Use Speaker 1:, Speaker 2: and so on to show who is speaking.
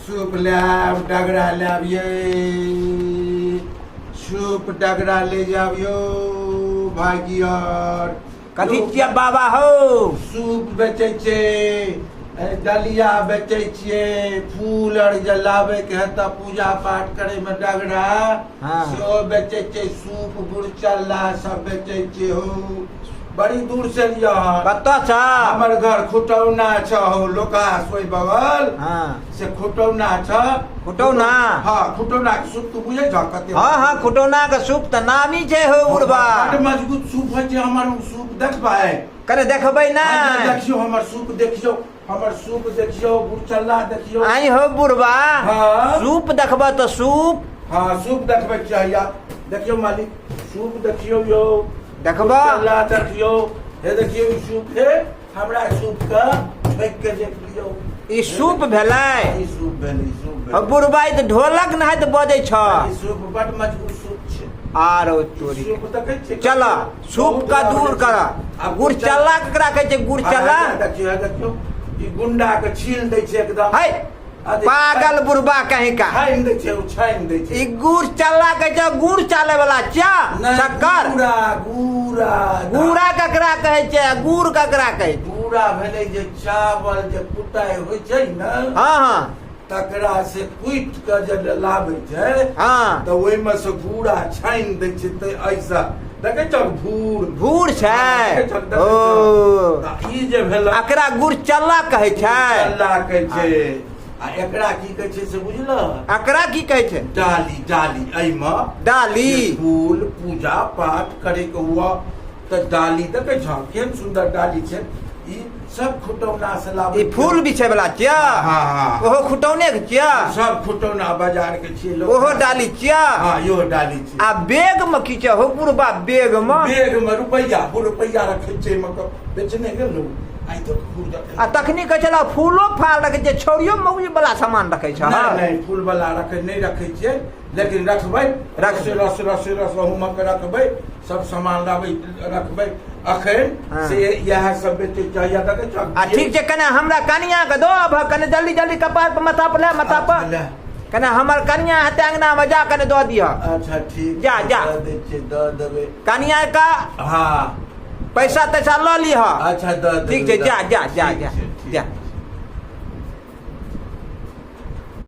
Speaker 1: सूप लायब, डगरा लायब ये, सूप डगरा ले जाब यौ भाईजी। आर
Speaker 2: कथी छियै बाबा हौ?
Speaker 1: सूप बेचै छै, डलिया बेचै छियै, फूल आर जे लाबैके है तऽ पूजा पाठ करैमे डगरा सेहो बेचै छै, सूप गुड़चल्ला सब बेचै छियै हौ। बड़ी दूर से लिअ हन।
Speaker 2: कतऽ छ?
Speaker 1: हमर घर खुटौना छ हौ, लोका सोई बगल। से खुटौना छ।
Speaker 2: खुटौना?
Speaker 1: हाँ, खुटौना के सूप तू बुझै छ कते?
Speaker 2: हाँ हाँ, खुटौना के सूप तऽ नामी छै हौ बुढ़बा।
Speaker 1: बड मजबूत सूप होइ छै हमर ओ सूप, देखबै?
Speaker 2: कने देखबै ना?
Speaker 1: देखियौ हमर सूप, देखियौ हमर सूप, देखियौ गुड़चल्ला, देखियौ।
Speaker 2: आई हो बुढ़बा। सूप देखबऽ तऽ सूप।
Speaker 1: हाँ, सूप देखबै चाहिए। देखियौ मालिक, सूप देखियौ यौ।
Speaker 2: देखबऽ?
Speaker 1: गुड़चल्ला देखियौ, हे देखियौ ई सूप हे, हमरा सूप के ठोकि के देख लियौ।
Speaker 2: ई सूप भेलै?
Speaker 1: ई सूप भेलै, ई सूप
Speaker 2: हौ
Speaker 1: भेलै।
Speaker 2: बुढ़बा, ई तऽ ढोलक नहाइत बजै छ।
Speaker 1: ई सूप बड मजबूत सूप छै।
Speaker 2: आरो
Speaker 1: ई
Speaker 2: तोरी।
Speaker 1: सूप देखै छियै?
Speaker 2: चल, सूप का दूर कर।
Speaker 1: आ
Speaker 2: गुड़चल्ला ककरा कहै छै गुड़चल्ला?
Speaker 1: हाँ, देखियौ, हे देखियौ, ई गुंडा के छील दै छै एकदम।
Speaker 2: है पागल बुढ़बा कहीं का।
Speaker 1: छानि दै छै, ओ छानि दै छै।
Speaker 2: ई गुड़ चल्ला कहै छै, गुड़ चाले वाला चा
Speaker 1: नहि,
Speaker 2: शक्कर।
Speaker 1: गुड़ा गुड़ा।
Speaker 2: गुड़ा ककरा कहै छै आ गुड़ ककरा कहै छै?
Speaker 1: गुड़ा भेलै जे चावल जे कुटाइ होइ छै ने,
Speaker 2: हाँ हाँ
Speaker 1: तकरा से कुटि के जे लाबै छै, तऽ ओहिमे से गुड़ा छानि दै छै, तऽ ऐसा देखै छौ भूर।
Speaker 2: भूर छै।
Speaker 1: देखै छौ, देखै
Speaker 2: ओ
Speaker 1: छौ। तऽ ई जे भेलै
Speaker 2: एकरा गुड़ चल्ला कहै छै।
Speaker 1: चल्ला कहै छै। आ एकरा की कहै छै से बुझल?
Speaker 2: एकरा की कहै छै?
Speaker 1: डाली, डाली। एहिमे
Speaker 2: डाली
Speaker 1: जे फूल पूजा पाठ करे के हुआ तऽ डाली, देखै छौ केहन सुन्दर डाली छै, ई सब खुटौना से लाबै।
Speaker 2: ई फूल बिछै वाला छियै?
Speaker 1: हाँ हाँ।
Speaker 2: ओहो खुटौने के छियै?
Speaker 1: सब खुटौना बाजार के छियै लोक।
Speaker 2: ओहो डाली छियै?
Speaker 1: हाँ, इहो डाली छियै।
Speaker 2: आ बैग में की छै हो बुढ़बा, बैग में?
Speaker 1: बैग में रुपैया, रुपैया रखै छै, मतलब बेचने गेल ने आइ तो फूल रखै।
Speaker 2: आ तखनी कहै छला फूलो फाल रखै छै, छौड़ियो मौगी वाला सामान रखै छै?
Speaker 1: नहि नहि, फूल वाला रखै नहि रखै छियै, लेकिन रखबै।
Speaker 2: रखबै।
Speaker 1: रस रस रस रस के रखबै, सब सामान लाबै रखबै अखन। से इएह सब बेचै चाहिए, देखै छौ।
Speaker 2: आ ठीक छै, कने हमरा कनिया के दो अब, कने जल्दी जल्दी कपार पर, माथा पर ले, माथा पर।
Speaker 1: अच्छा, ले।
Speaker 2: कने हमर कनिया हेतै अंगना में, जा कने दऽ दिह।
Speaker 1: अच्छा ठीक।
Speaker 2: जा, जा।
Speaker 1: दऽ दै छियै, दऽ देबै।
Speaker 2: कनिया का पैसा तैसा लऽ लिह।
Speaker 1: अच्छा, दऽ देबै।
Speaker 2: ठीक छै, जा, जा, जा,
Speaker 1: ठीक
Speaker 2: जा।
Speaker 1: छै।